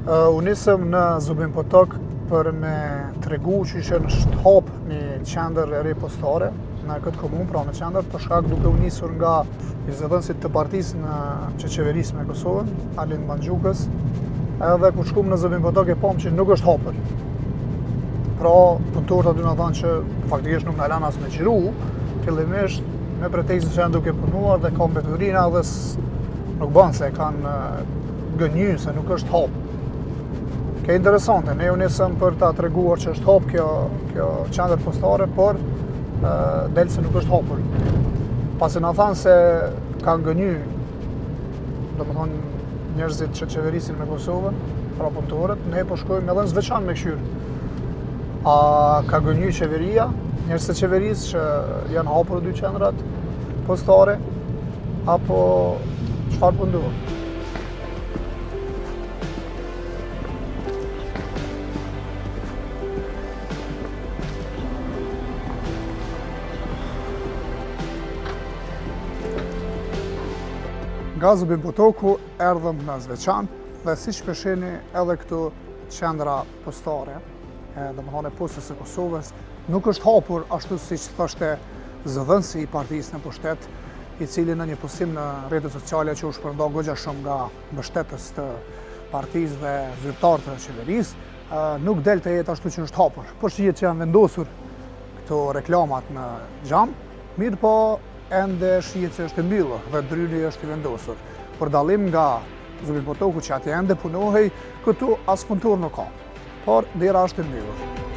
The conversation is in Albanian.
U nisëm në Zubin Potok për me tregu që ishe është hap një qendër e re postare në këtë komunë, pra në qendër, për shkak duke u nisur nga i zëdhënësit të partisë në, që qeveris me Kosovën, Arlind Mangjukës, edhe kur shkum në Zubin Potok e pamë që nuk është hapur. Pra, punëtorët aty na thanë që faktikisht nuk na lanë as me xhiru, fillimisht me pretekstin që janë duke punuar dhe ka mbeturina dhe nuk bën se kanë gënjy se nuk është hap. Ke interesante, ne u nisëm për ta treguar që është hap kjo, kjo qendër postare, por del se nuk është hapur. Pasi na thanë se kanë gënjy, domethonë njerëzit që qeverisin me Kosovën, pra punëtorët, ne po shkojmë edhe në Zveçan me kqyrë. A ka gënjy qeveria, njerëzit e qeverisë që janë hapur dy qendrat postare, apo çfarë po ndodh? Nga Zubin Potoku erdhëm në Zveçan dhe siç po shihni edhe këtu qendra postare, domethonë e postës së Kosovës, nuk është hapur ashtu siç thoshte zëdhënësi i partisë në pushtet, i cili në një postim në rrjetet sociale që u shpërnda goxha shumë nga mbështetës të partisë dhe zyrtarë të qeverisë, nuk del të jetë ashtu që është hapur. Po shihet që janë vendosur këto reklamat në xham, mirëpo ende shihet që është e mbyllur dhe dryni është i vendosur. Për dallim nga Zubin Potoku që atje ende punohej, këtu as punëtor nuk ka, por dera është e mbyllur.